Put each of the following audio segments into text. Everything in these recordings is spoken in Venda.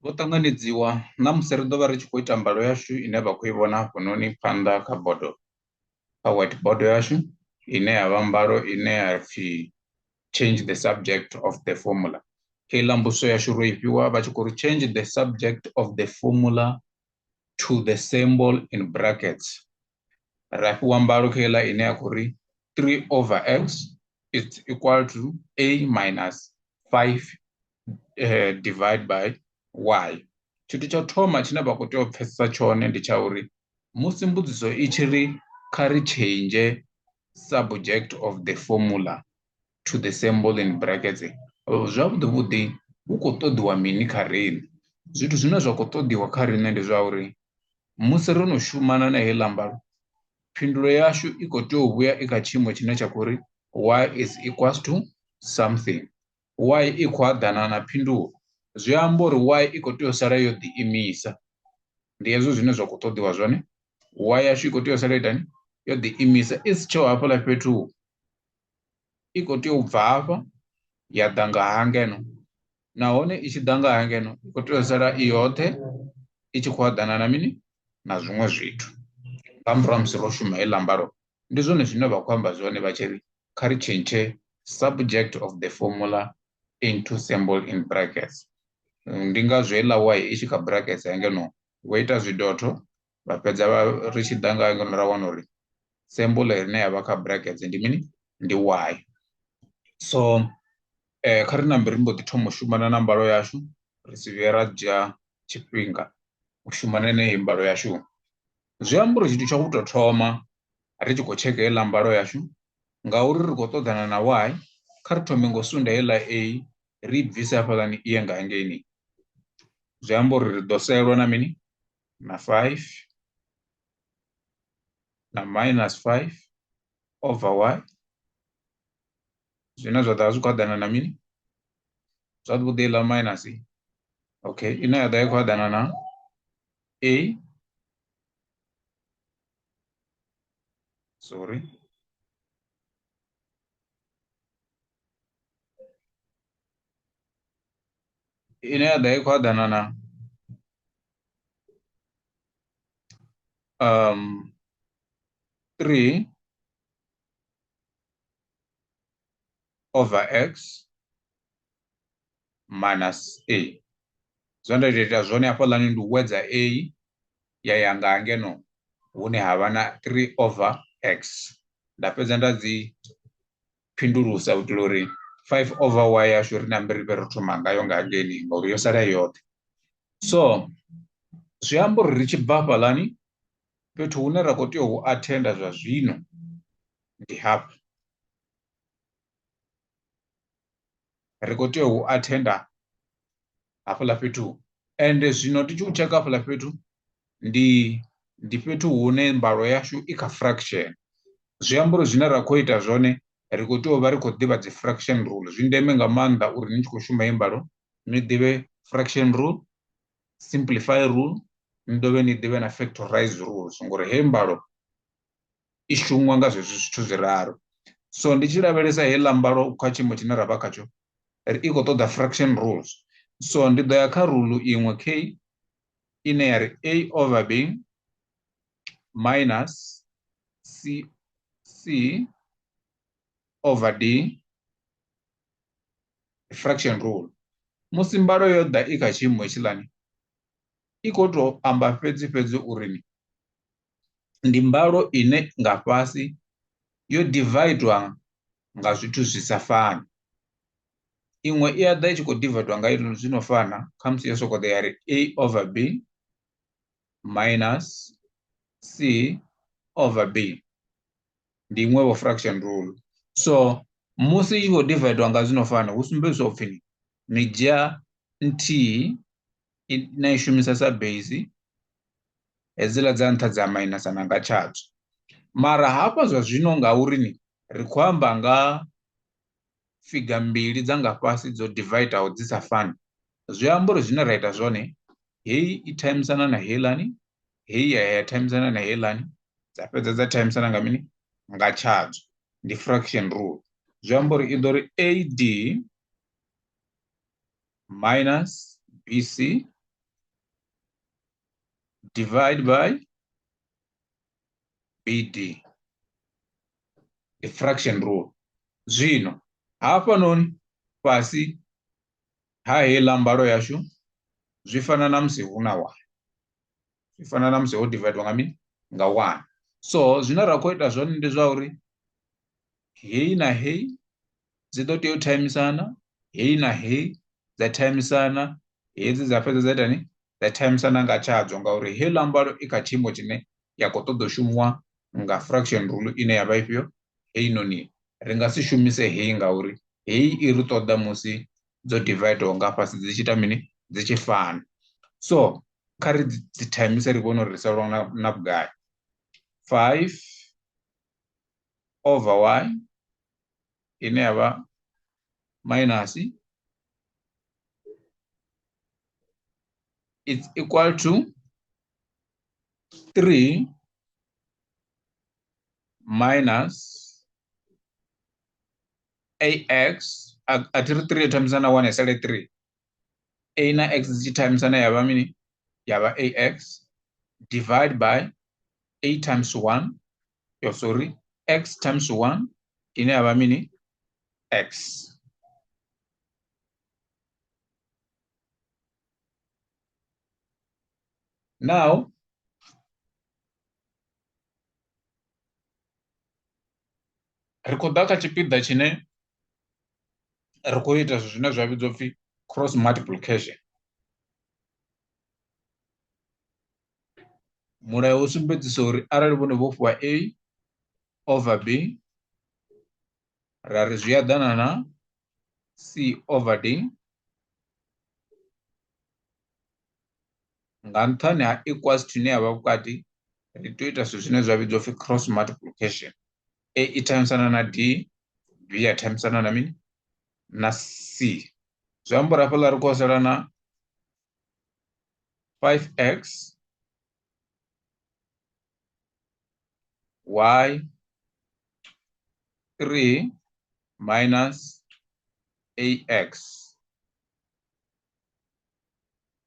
Vho ṱanganedziwa ṋamusi ri ḓo vha ri tshi khou ita mbalo yashu ine vha khou i vhona hafhanoni phanḓa kha bodo kha white board yashu ine ya vha mbalo ine ya pfhi change the subject of the formula. Heiḽa mbudziso yashu ro i fhiwa vha tshi khou ri change the subject of the formula to the symbol in brackets. Ra fhiwa mbalo kha heiḽa ine ya khou ri 3 over x is equal to a minus 5 divide by y. Tshithu tsha u thoma tshine vha khou tea u pfhesesa tshone ndi tsha uri musi mbudziso i tshi ri kha ri tshentshe subject of the formula to the symbol in brackets, zwavhuḓi vhuḓi hu khou ṱoḓiwa mini kha riṋe? Zwithu zwine zwa khou ṱoḓiwa kha riṋe ndi zwa uri musi ro no shumana na heiḽa mbalo phindulo yashu i khou tea u vhuya i kha tshiimo tshine tsha khou ri y is equals to something. Y i khou aḓana na phindulo, zwi amba uri y i khou tea u sala yo ḓi imisa. Ndi hezwo zwine zwa khou ṱoḓiwa zwone, y yashu i khou tea u sala itani yo ḓi imisa i si tsheho hafhaḽa fhethu, i khou tea u bva hafha ya ḓa nga hangeno, nahone i tshi ḓa nga hangeno i khou tea u sala i yoṱhe i tshi khou aḓana na mini na zwiṅwe zwithu. Nga murahu ha musi ro shuma heiḽa mbalo ndi zwone zwine vha khou amba zwone vha tshi ri kha ri tshentshe subject of the formula into symbol in brackets. Ndi ngazwo heiḽa y i tshi kha brackets hangeno vho ita zwidotho vha fhedza vha ri tshi ḓa nga hangeno ra wana uri symbol ine ya vha kha brackets ndi mini, ndi y. So kha ri nambe ri mbo ḓi thoma u shumana na mbalo yashu ri si vhuye ra dzhia tshifhinga u shumana na heyi mbalo yashu. Zwi amba uri tshithu tsha u tou thoma ri tshi khou tsheka heiḽa mbalo yashu ngauri ri khou ṱoḓana na y, kha ri thome ngo sunda heiḽa a ri i bvise hafhaḽani i ye nga hangeini. Zwi amba uri ri ḓo selwa na mini na 5 na minus 5 over y, zwine zwa ḓovha zwi khou aḓana na mini zwavhuḓi heiḽa minus, okay, ine ya ḓovha i khou aḓana na a, sorry, ine ya ḓa i khou aḓana na 3 over x minus a. Zwe nda ita zwone hafhaḽani ndi u wedza a ya ya nga ngeno hune ha vha na 3 over x, nda fhedza nda dzi phindulusa u itela uri 5 over y yashu ri nambe ri vhe ro thoma ngayo nga hangeini ngauri yo sala i yoṱhe. So zwi amba uri ri tshi bva hafhaḽani fhethu hune ra khou tea u athenda zwa zwino ndi hafha, ri khou tea u athenda hafhaḽa fhethu ende zwino ndi tshi u tsheka hafhaḽa fhethu ndi ndi fhethu hune mbalo yashu i kha fraction, zwi amba uri zwine ra khou ita zwone ri khou tea u vha ri khou ḓivha dzi fraction rule. Zwi ndeme nga maanḓa uri ni tshi khou shuma heyi mbalo ni ḓivhe fraction rule, simplify rule, ni dovhe ni ḓivhe na factorize rules ngori heyi mbalo i shumwa nga zwezwi zwithu zwiraru. So ndi tshi lavhelesa heiḽa mbalo kha tshiimo tshine ra vha khatsho i khou ṱoḓa fraction rules, so ndi ḓo ya kha rule iṅwe k ine ya ri a over b minus c, c over d, fraction rule. Musi mbalo yo ḓa i kha tshiimo hetshiḽani i khou tou amba fhedzi fhedzi uri ndi mbalo ine nga fhasi yo divaidwa nga zwithu zwi sa fani. Iṅwe i a ḓa i tshi khou divaidwa nga zwi no fana khamusi yo sokou ḓa ya ri a over b minus c over b, ndi iṅwe vho fraction rule. So musi i tshi khou divaidwa nga zwi no fana hu sumbedziswa upfhi ni dzhia nthihi na i shumisa sa base, hedziḽa dza nṱha dza mainasana nga tshadzo. Mara hafha zwa zwino ngauri ni ri khou amba nga figa mbili dza nga fhasi dzo dividaho dzi sa fani, zwi amba uri zwine ra ita zwone heyi i timesana na heiḽani, heyi ya ya timesana na heiḽani, dza fhedza dza timesana nga mini nga tshadzo, ndi fraction rule. Zwi amba uri i ḓo ri AD minus BC Divide by BD, the fraction rule. Zwino hafhanoni fhasi ha heiḽa mbalo yashu zwi fana na musi hu na 1, zwi fana na musi ho dividiwa nga mini, nga 1. So zwine ra khou ita zwone ndi zwa uri heyi na heyi dzi ḓo tea u thaimisana, heyi na heyi dza thaimisana, hedzi dza fhedza dza itani, dza thaimisana nga tshadzo, ngauri heiḽa mbalo i kha tshiimo tshine ya khou ṱoḓa u shumiwa nga fraction rule ine ya vha ifhio, heinoni. Ri nga si shumise heyi ngauri heyi i ri ṱoḓa musi dzo dividiwa nga fhasi dzi tshi ita mini, dzi tshi fana. So kha ri dzi thaimise ri vhone uri ri salwa na vhugai. 5 over y ine ya vha minus it's equal to 3 minus ax. A thi ri 3 times na 1 ya sale 3, a na x dzi tshi times na ya vha mini, ya vha ax divide by a times 1, yo sorry, x times 1 ine ya vha mini, x. Now ri khou ḓa kha tshipiḓa tshine ri khou ita zwithu zwine zwa vhidzwa upfhi cross multiplication. Mulayo wo sumbedzisa uri arali vhone vho fhiwa a over b, ra ri zwi eḓana na c over d, nga nṱhani ha equals to ine ya vha vhukati, ri tea u ita zwithu zwine zwa vhidzwa upfhi cross multiplication. A i timesana na d, b ya timesana na mini, na c. Zwi amba uri hafhaḽa ri khou sala na 5x y 3 minus ax.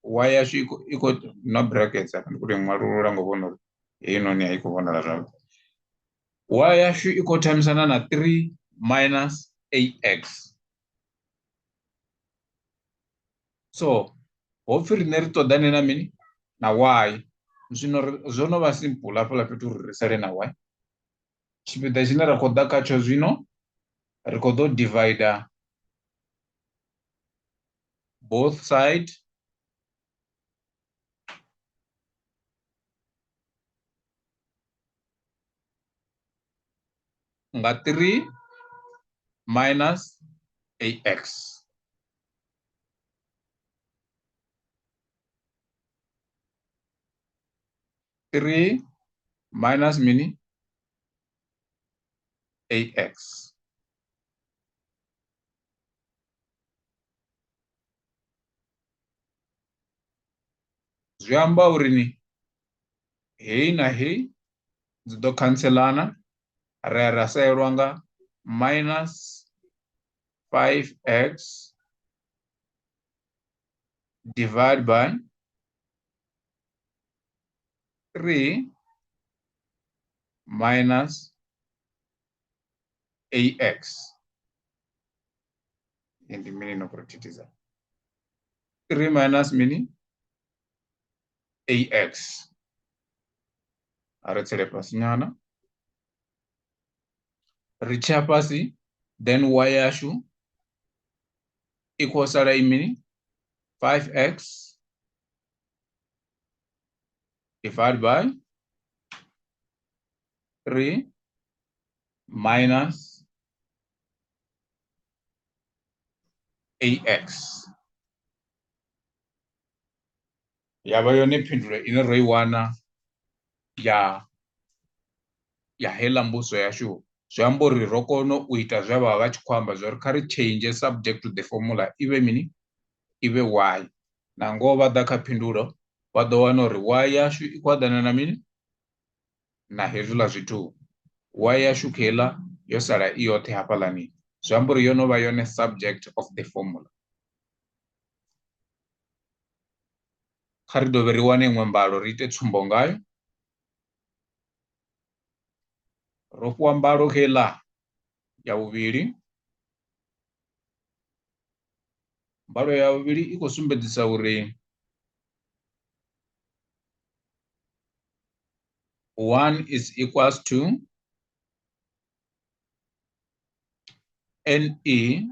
Y yashu i khou no brackets afha, ndi khou tou ṅwalulula ngo vhona uri heinoni a i khou vhonala zwavhuḓi. Y yashu i khou thaimisana na 3 minus ax. So hopfi riṋe ri ṱoḓane na mini, na y. Zwino zwo no vha simple hafhaḽa fhethu uri ri sale na y. Tshipiḓa tshine ra khou ḓa khatsho zwino, ri khou ḓo divider both side nga 3 minus ax. 3 minus mini, ax. Zwi amba uri ni heyi na heyi dzi ḓo khantselana, ra ya ra salelwa nga minus 5x divide by 3 minus ax. Ndi mini no khou thithisa? 3 minus mini, ax. A ri tsele fhasi nyana, ri tshiya fhasi, then y yashu i khou sala i mini, 5x divided by 3 minus ax. Ya vha yone phindulo ine ro i wana ya heiḽa mbudziso yashu. Zwi amba uri ro kona u ita zwe vha vha tshi khou amba zwa uri kha ri change subject to the formula i vhe mini, i vhe y. Na ngoho vha ḓa kha phindulo vha ḓo wana uri y yashu i khou eḓana na mini, na hezwiḽa zwithu. Y yashu kheiḽa yo sala i yoṱhe hafhaḽani, zwi amba uri yo no vha yone subject of the formula. Kha ri dovhe ri wane iṅwe mbalo ri ite tsumbo ngayo. Ro fhiwa mbalo kha iḽa ya vhuvhili, mbalo ya vhuvhili i khou sumbedzisa uri 1 is equals to NE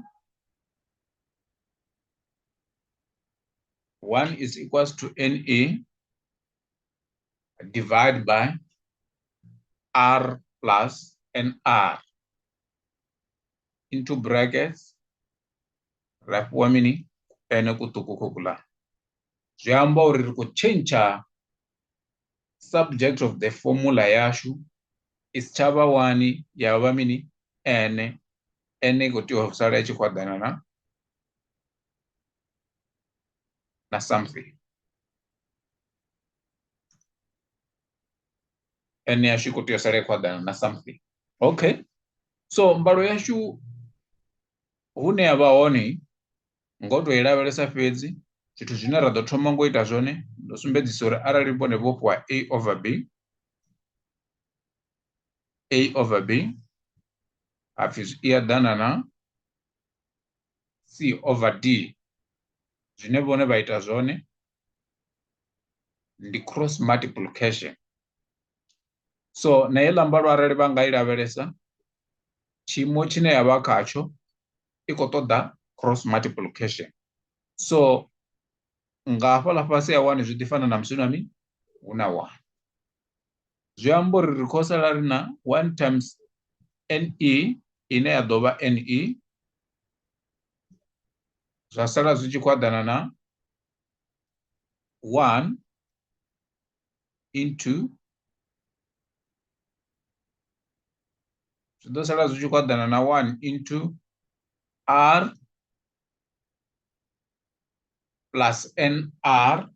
1 is equals to NE divide by R plus NR into brackets ra fhiwa mini ene kuṱuku khokuḽa. Zwi amba uri ri khou tshentsha subject of the formula yashu i si tsha vha 1 ya vha mini n, n i khou tea u sala i tshi khou eḓana na something. N yashu i khou tea u sala i khou eḓana na something. Okay, so mbalo yashu hune ya vha hone ngo to i lavhelesa fhedzi, zwithu zwine ra ḓo thoma ngo ita zwone ndo sumbedzisa uri arali vhone vho fhiwa a over b, a over b hapfi i eḓana na c over d, zwine vhone vha ita zwone ndi cross multiplication. So na heiḽa mbalo arali vha nga i lavhelesa tshiimo tshine ya vha khatsho i khou ṱoḓa cross multiplication. So nga hafhaḽa fhasi ha 1 zwi ḓi fana na musi hu na mini, hu na 1. Zwi amba uri ri khou sala ri na 1 times NE ine ya ḓo vha NE, zwa sala zwi tshi khou eḓana na 1 into, zwi ḓo sala zwi tshi khou eḓana na 1 into R plus NR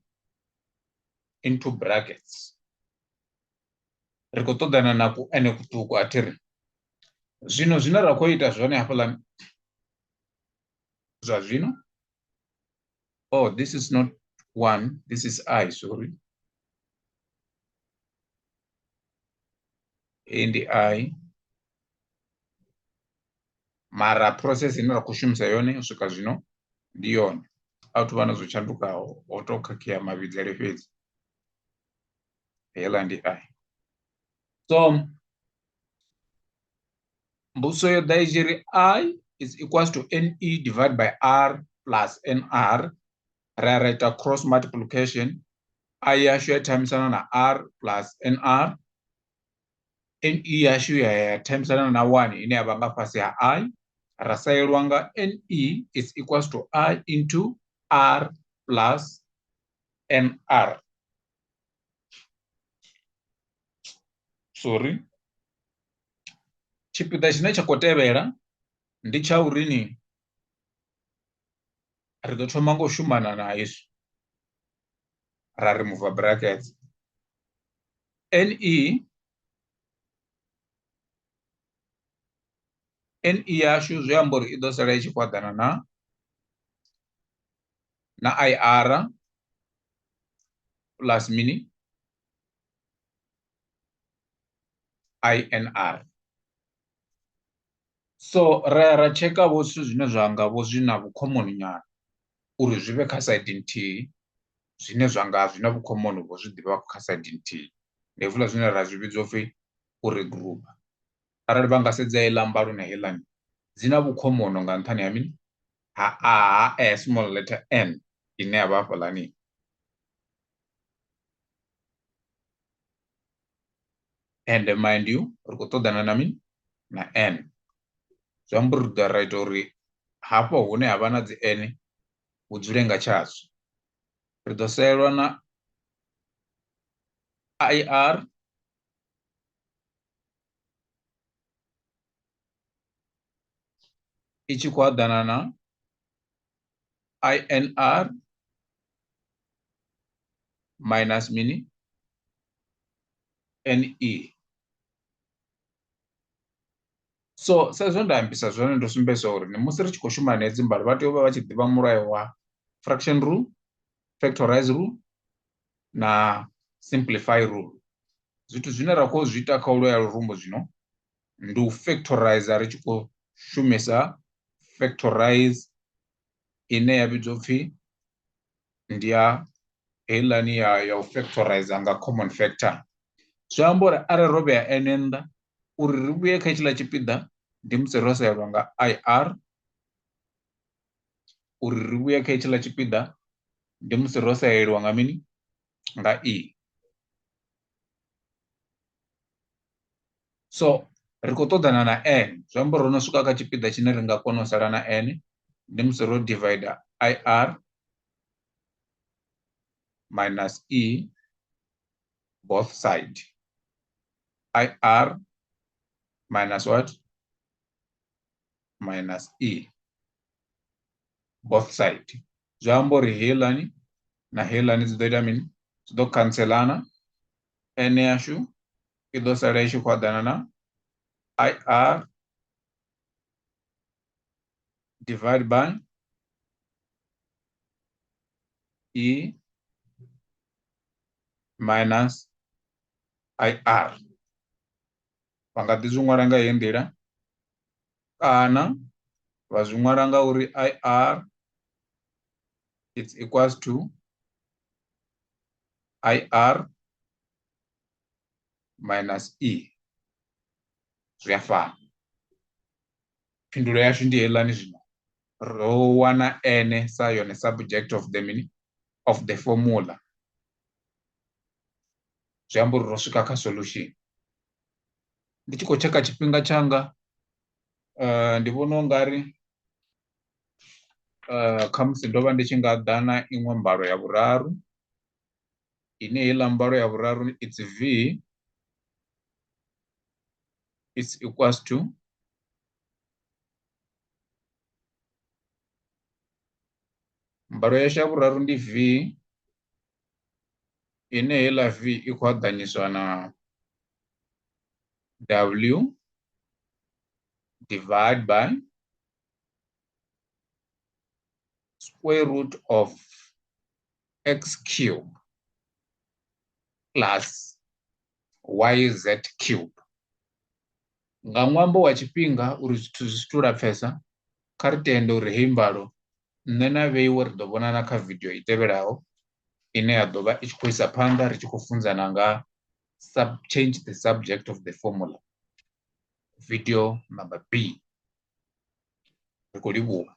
into brackets. Ri khou ṱoḓana na ku ene kuṱuku a thi ri. Zwino zwine ra khou ita zwone hafhaḽa zwa zwino, oh this is not 1, this is I, sorry. Heyi ndi I, mara process ine ra khou shumisa yone u swika zwino ndi yone, a thu vha na zwo tshandukaho, ho to khakhea mavhidzele fhedzi. Heiḽa ndi I. So mbudziso yo ḓa i tshi ri I is equals to NE divided by R plus NR, ra ya ra ita cross multiplication, I yashu ya thamisana na R plus NR, NE yashu ya ya thamisana na 1 ine ya vha nga fhasi ha I, ra saelwa nga NE is equals to I into R plus NR. Sorry. Tshipiḓa tshine tsha khou tevhela ndi tsha uri ni ri ḓo thoma nga u shumana na hezwi ra remove brackets. NE NE yashu zwi amba uri i ḓo sala i tshi khou eḓana na IR plus mini INR. So ra ya ra tsheka vho zwithu zwine zwa nga vho zwi na vhukhomoni nyana uri zwi vhe kha side nthihi, zwine zwa nga zwi na vhukhomoni vho zwi ḓivha kha side nthihi. Ndi hezwiḽa zwine ra zwi vhidza upfhi u regroup. Arali vha nga sedza heiḽa mbalo na heiḽani dzi na vhukhomono nga nṱhani ha mini, ha a ha a small letter n ine ya vha hafhaḽani. And mind you ri khou ṱoḓana na mini, na n. Zwi amba uri ri ḓo ra ita uri hafho hune ha vha na dzi n hu dzule nga tshazwo. Ri ḓo selwa na IR i tshi khou eḓana na INR minus mini NE. So sa izwo nda ambisa zwone ndo sumbedzisa uri musi ri tshi khou shuma na hedzi mbalo vha tea u vha vha tshi ḓivha mulayo wa fraction rule, factorize rule na simplify rule. Zwithu zwine ra khou zwi ita kha u ya lurumbu zwino ndi u factorizer ri tshi khou shumisa factorize ine ya vhidzwa upfhi ndi ya heiḽani ya u factorizer nga common factor. Zwi amba uri arali ro vhea n nnḓa uri ri vhuye kha hetshiḽa tshipiḓa ndi musi ro salelwa nga I R, uri ri vhuye kha hetshiḽa tshipiḓa ndi musi ro salelwa nga mini, nga E. So ri khou ṱoḓana na n, zwi amba uri ro no swika kha tshipiḓa tshine ri nga kona u sala na n ndi musi ro divider I R minus E both side. I R minus what? Minus E both side. Zwi amba uri heiḽani na heiḽani dzi ḓo ita mini? Dzi ḓo khanselana. N yashu i ḓo sala i tshi khou eḓana na I R divide by E minus I R. Vha nga ḓi zwi ṅwala nga heyi nḓila kana vha zwi ṅwala nga uri I R it's equals to I R minus E, zwi a fana. Phindulo yashu ndi heiḽani zwino ro wana n sa yone subject of the meaning of the formula, zwi amba uri ro swika kha solution. Ndi tshi khou tsheka tshifhinga tshanga ndi vhona ungari khamusi ndo vha ndi tshi nga ḓa na iṅwe mbalo ya vhuraru ine heiḽa mbalo ya vhuraru it's v it's equals to mbalo yashu ya vhuraru ndi v ine heiḽa v i khou eḓanyiswa na w divide by square root of x cube plus yz cube. Nga ṅwambo wa tshifhinga uri zwithu zwi si to lapfesa, kha ri tende uri heyi mbalo nṋe na vheiwe ri ḓo vhonana kha video i tevhelaho ine ya ḓo vha i tshi khou isa phanḓa ri tshi khou funzana nga sub change the subject of the formula, video number B. Ri khou livhuwa.